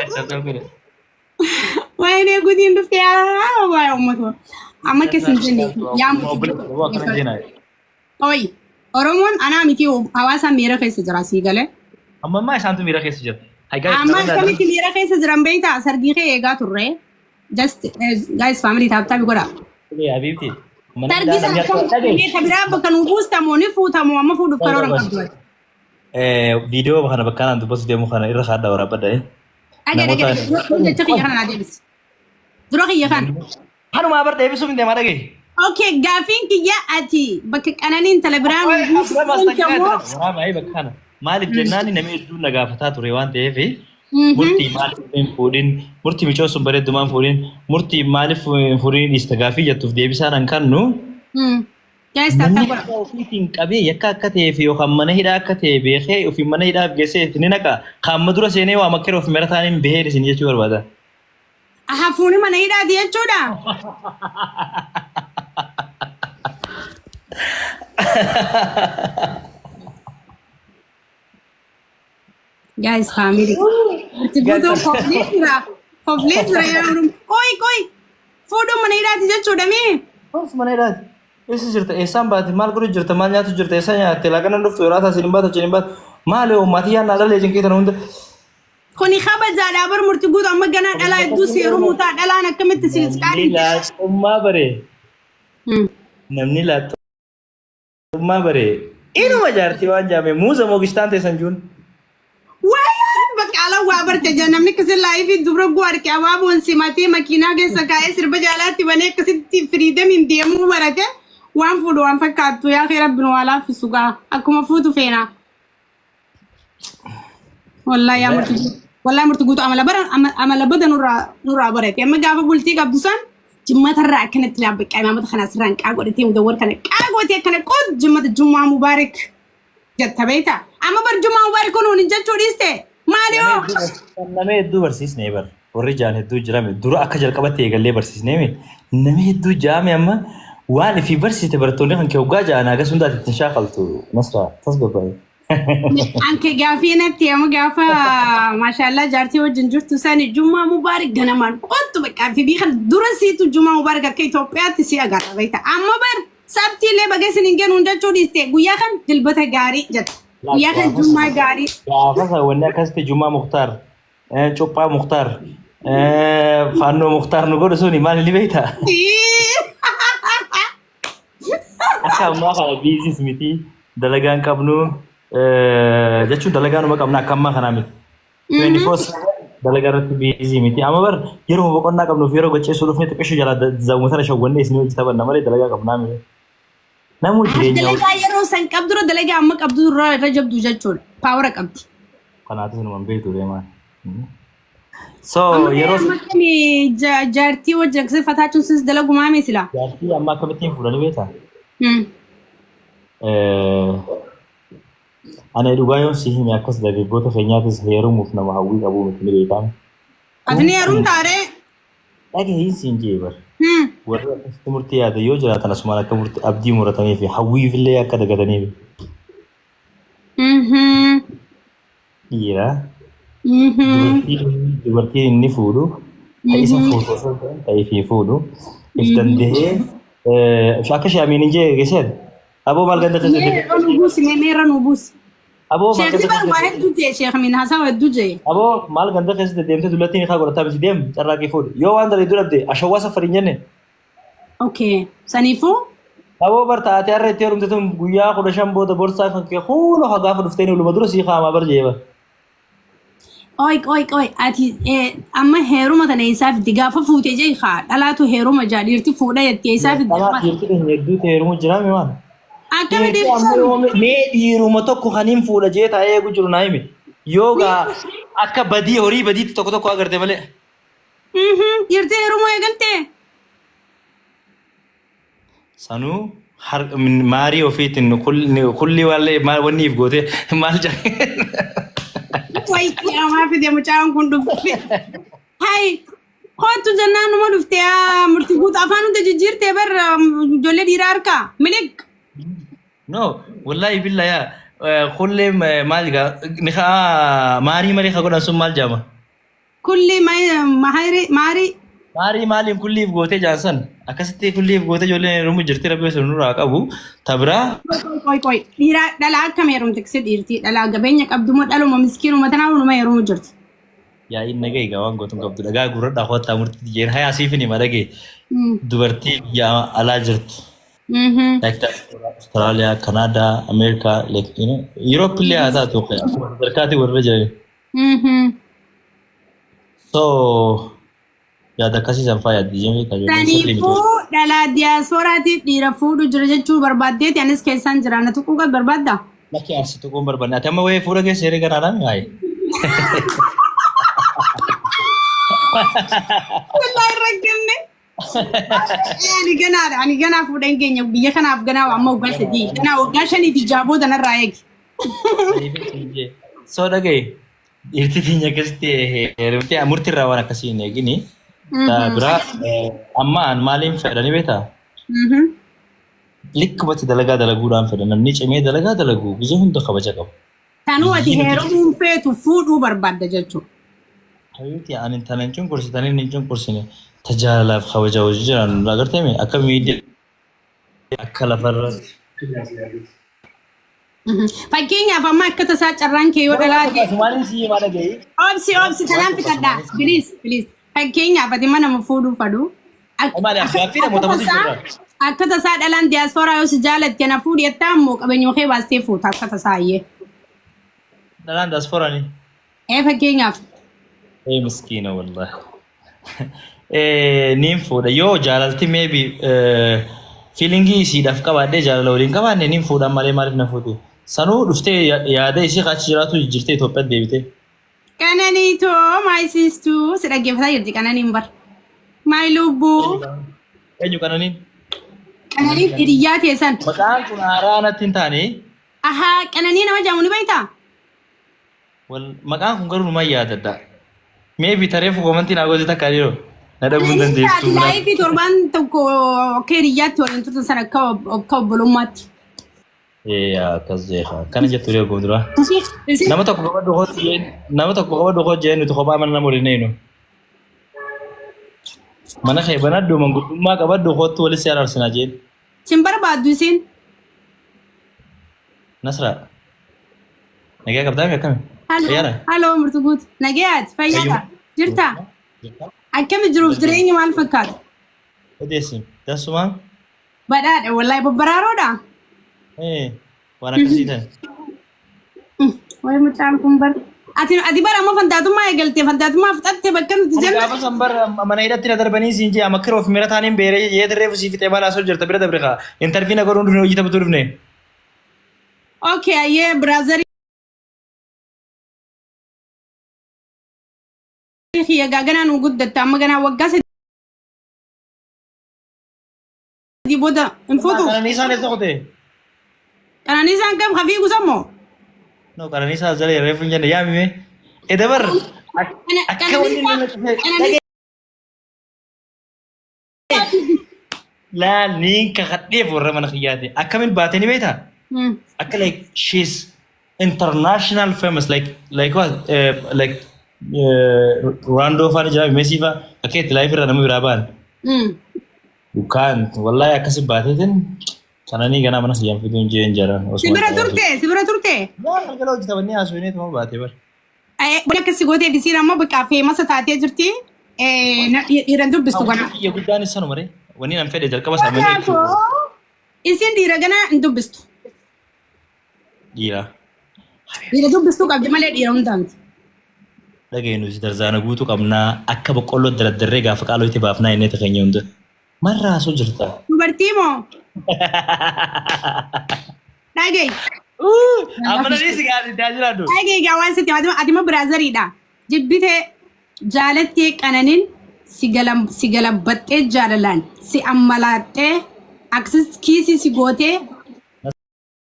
Guys, tap tap godha. Waayee guutiin dhufte yaa waayee uummata. Amma akkas hin jenne yaa murtii Akkana jeenaa. Oyi Oromoon anaa miti hawaasa miira keessa jira sii galee. Amma ammaa isaantu miira keessa jira. Hi guys, Amma akkamitti miira keessa jiran beektaa sargii kee eegaa turre. Just guys, family, tap tap godha. Habiibti. Sargii sana akkamitti biraa bakka nuu buustamoo ni fuutamoo amma fuudhuuf karoora hin qabdu? Viidiyoo kana bakka kanaan dubbatu deemu kana irra kaadhaa waraabadha. Dhagee dhagee dhagee, jecha kiyya kana naa deebisi. Dura kiyya kana. Kanumaa bar deebisuuf hin deemaa, dhagee. Okay, gaafiin kiyya ati bakka qananiin intala biraa nuu buustamoo? Waraabaa bakka kana. Maaliif jennaan namni hedduun na gaafataa ture waan ta'eef, murtii maaliif hin fuudhin, murtii micoo sun bareeddumaan fuudhin, murtii maaliif hin fuudhin dhiista gaafii jettuuf deebisaan an kannu. Guys, tap tap Namni godha. akka ofiitiin qabee yakka akka ta'ee fi yookaan mana hidhaa akka ta'e beekee ofii mana hidhaaf geessee ni naqa. Kaamma dura seenee waa makkee of mara taaniin bahee isin jechuu barbaada. Hafuuni mana hidhaati jechuudha. Guys, family. Murtii guutuu koflee jira. Koflee jira yaa Oromoo. Qoy qoy. Fuudhuun mana hidhaati jechuudha mee? Of mana hidhaati. Eessa jirta? Eessaan baate? Maal godhu jirta? Maal nyaatu jirta? Eessa nyaatte? Laaqana dhuftu yeroo taasisan hin baatu, achiin hin baatu. Maali hoo maatii yaannaa dhalee cinqii tana hunda. Kuni kabajaadha bar murtii guutuu, amma ganaa dhalaa hedduu seerumuu ta'a, dhalaan akkamitti si Namni qaadhi. laaxummaa bare. Namni laaxummaa bare. Inuma jaartii waan jaame muuza moogistaan teessan juun. Wayaa bakka ala waa barte jira, namni akkasii live dubra guu arge abaaboon simatee makiinaa keessa kaa'ee sirba jaalaatti banee akkasitti freedomiin deemuu barate waan fuudhu waan fakkaattu. Yaa kee rabbi nu waa laaffisu gaa, akkuma fuutu feena. Wallahi yaa murtii, wallahi murtii guutuu amala bara amala bada nurraa barate. Amma gaafa bultii qabdu san jimmatarraa akkanatti laabbaqaa imaamata kana asirraan qaa godhatee mudawwar kana qaa gootee akkana qood jimmata "Jummaa mubaarak" jetta beektaa? Amma bar "Jummaa mubaarak" kun hin jechuu dhiiste maali hoo? Nama hedduu barsiisnee bar, warri jaan hedduu jirame dura akka jalqabatti eegallee barsiisnee nama hedduu jaame. Amma waan ifii barsiiste barattoonni kan kee hoggaa ja'an hagas hundaati ittiin shaakaltu, Nasra tasgabbaa'e. Anke gaafii natti amma gaafa maashaallah jaartii wajjin jirtu sani "Jummaa mubaarak" ganamaan qottu bakka fi kan dura siitu "Jummaa mubaarak" akka Itoophiyaatti si agarra beekta. Amma bar sabtiilee baga isin hin kennu jechuu dhiiste, guyyaa kan dilbata gaarii jetta. Guyyaa kan jummaa gaarii. Gaafa wanni akkasitti Jummaa Muktaar, Cuphaa Muktaar, Faannoo Muktaar nu godhu suni maal ni beektaa? Akka ammaa kana busy miti, dalagaan qabnu jechuun dalagaa numa qabna, akka ammaa kanaa miti. 24/7 dalagaa irratti busy miti. Amma bar yeroo boqonnaa qabnuuf yeroo gacceessuu dhufne xiqqishu jala zawwa sana shawwannee isin hojii taphanna malee dalagaa qabnaa miti. Namuu jireenya Dalagaa yeroo san qabdura dalagaa amma qabdu irra irra jabdu jechuudha. Power qabdi. Kanaatis numa hin beektu deemaa. So Amma yeroo amma kami jaartii wajjin akkasii fataachuun sis dalagumaa mee silaa? Jaartii amma akkamittiin fuudhanii beektaa? Ani dhugaa yoon si hime akkas dargaggoota keenyaatis heerumuuf nama hawwii qabuu miti, ni beektaa. Ati ni heerumtaa ree? Dhagahiin siin jee bar. Warri akkasitti murtii yaada yoo jiraatan asumaan akka murtii abdii muratanii fi hawwiifillee akka dagataniif. Dhiira dubartiin inni fuudhu ta isa fuudhu osoo hin ta'in ta ifii fuudhu if danda'ee akka shaamiin hin jee geesseet aboo maal ganda keessa Mee irra nu buusi, mee mee irra nu buusi. Aboo maal Sheekni ganda bar waa keessa hedduu jee, sheekmiin haasawa hedduu jee. Aboo maal ganda keessa deddeemtee dullattiin hiikaa godhataa miti, deem carraaqii fuudhi, yoo waan daleedu dhabde ashawwaa safari hin jenne. Okay. Saniifuu Aboo bar taatee har'a itti heerumte tun guyyaa 15 booda borsaa kan kee kuuloo haa gaafa dhuftee uluma dura sii kaamaa bar jee bar. Qoy qoy qoy, ati amma heeruma tana eessaa fidde? Gaafa fuute jee haa dhalaatu heeruma jaa, dhiirti fuudha jetti, eessaa fidde Dhalaa amma? dhiirti keenya hedduutu heerumu jira mi maal? Akkami Dhiirti amma dhiirti? yoo mee dhiiruma tokko kan hin fuudha jee taa'ee eegu jiru naa himi. Yoo gaa akka badii horii badiitti tokko tokko agarte malee. Dhiirti heerumuu eegaltee? Sanuu maarii ofiitiin kulli maal wanni if gootee maal jedhe. Wayi qiyaamaa fide mucaan kun dhufe. Hai, kootu jennaan numa dhufte yaa murtii guutuu afaan hunda jijjiirtee bar ijoollee dhiiraa harkaa miliq. No, wallahi billa yaa kullee maal gaa ni kaa maarii malee ka godhan sun maal jaama? Kulli maarii maarii. Maarii maaliin kulliif gootee jaansan akkasitti kulliif gootee ijoolleen heerumu jirti, rabbi osoo nurraa qabu tabiraa. Qoy qoy qoy, dhiiraa dhalaa akkam heerumte kise? Dhiirtii dhalaa gabeenya qabdu moo dhaluma miskiinuma tanaa hunuma heerumu jirti? Yaa'iin naga egaa waan gootu hin qabdu, dhagaa gurradhaa kottaa murtii jeen hayaa siif hin hima, dhagee. Dubartii biyya alaa jirtu. Like Australia, Canada, America, like Europe illee haa taatu, akkuma sadarkaatti warra jiran. So yaada akkasii san faa yaaddi jemee tajaajila sirrii miti. Saniifuu dhalaa diyaaspooraatiif dhiira fuudhu jira jechuu barbaaddeeti, anis keessaan jira na tuquu kan barbaadda? Lakki, ansi tuquun barbaadne. Ati amma wayii fuudha keessa heree ganaadhaan haayi. Wallaahi rakkanne. Ani ganaadha. Ani ganaa fuudhan keenya biyya kanaaf ganaa amma waggaa 3. Ganaa waggaa 5fi 6 booda narraa eegi. So dhagaye, dhiirti keenya akkasitti heerumtee murtii irraa waan akkasii hin eegini. Biraa amma an maaliin fedhani beektaa? Likkumatti dalagaa dalaguudhaan fedha. Namni cimee dalagaa dalagu gizee hunda kabaja qaba. Tanuu ati heerumuun feetu, fuudhuu barbaadda jechuudha. Hayyuuti, ani tana hin cunqursitanii hin cunqursine, tajaajalaaf kabaja hojii jiran agartee akka miidiyaa akka lafarratti. Fakkeenyaaf amma akka tasaa carraan kee yoo dhalaa Maaliin si himaa, dhagaye? Obsi, obsi, tanaan fixadhaa. Please, please. Fakkeenyaaf ati mana fuudhuu fadhu. Maali, gaaffii namoota matu jira. Akka tasaa dhalaan diyaaspooraa yoo si jaalatte na fuudhi jettaa immoo qabeenya kee baastee fuuta akka tasaa iyyee? Dhalaan diyaasporaani. Ee, fakkeenyaaf. Ee, miskiina wallahi. Niin fuudha yoo jaalalti, maybe feelingii isiidhaaf qabaadhee jaalala waliin qabaanne niin fuudhaan malee maaliif na fuuti? Sanuu dhuftee yaada isii achi jiraatu jijjiirtee Itoophiyaatti deebite. Qananiitoo, my sister, si dhaggeeffataa jirti Qananiin bar. My lubbuu. Eenyu Qananiin? Qananiin hiriyyaa teessan. Maqaan kun haaraa natti hin taane. Ahaa, Qananii nama jedhamu ni beektaa? Maqaan kun garuu numan yaadadha. Maybe tareefu commentii naa gootee takka yeroo na dhabuu hin dandeessu. Live torbaan tokko akka hiriyyaatti waliin turtan sana, akka obbolummaatti. Ee, akkas jeeqa. Akkana jettu reefu dura. Nama tokko qabadhu kootu jeen, nama tokko qabadhu kootu jeen, nuti kophaa mana nama waliin eenu. Mana kee banadhu, manguddummaa qabadhu kootu, walitti si araarsinaa jeen. Sin barbaaddu isin. Nasra. Nagaa qabdaa mi, akkami? Fayyaadha? Haloo, murtu guutu. Nagayaati, fayyaadha. Jirtaa? Akkami jiruuf jireenyi, maal fakkaata? Odeessi. Dansumaa? Badhaadha wallaahi, babbaraaroodha. Ee, waan akkasii ta'e. Wayi mucaan kun bar. Ati bara amma fantaatummaa eegaltee, fantaatummaa fixattee bakka nuti Ani jennu. gaafa san bara mana hidhatti na darbanii siin jee, amma kiroof mira taaniin beeree jee reefu sii fixee balaa soo jirta bira dabre kaa. Interview na godhuun dhufne, hojii taphatu dhufne. Okay, ayyee, brotherii kiyya gaa ganaa nu guddatta, amma ganaa waggaa 3 booda hin fuutu. Qananiisaan eessa qote? Qananiisaan kam hafii gusammoo? No, Qananiisaa jala reefu hin jenne yaamime. Edabar akka wanni nama cufee laal niin kakadheef warra mana kiyyaate akkamiin baatee ni beektaa? Akka like she's international famous, like what, like Ronaldo faan jira, Messi faa, akka itti live irraa nama biraa ba'an. You can't, wallahi, akkasi baateetin qananii ganaa mana kiyyaan fiduun jeen jaran. Si bira turte, si bira turte. Yaa, galgala hojjetamanii haasofnee tuma baatee bara. Wanni akkasii gootee bisiin ammoo bakka famousa taatee jirti. Dhiiran dubbistu kana. Kiyya guddaan sanuma ree. Wanni nan fedhe jalqaba isaa mana jechuudha. Isin dhiira ganaa hin dubbistu. Dhiira. Dhiira dubbistuu qabdi malee dhiira hundaa miti. Dhageenyu nuti darzaana guutuu qabnaa, akka boqqolloo daraddarree gaafa qaaloo itti baafnaa inni keenya hunda. Marraa asoo jirta. Dubartii moo? Dhagayi. Amma na dhiisi, gaarii taa jiraadhu. Dhagayi gaa, waan sitti ati immoo brotheriidha. Jibbitee jaalattee Qananin si galabbattee, jaalalaan si ammalaattee, aksis kiisii si gootee.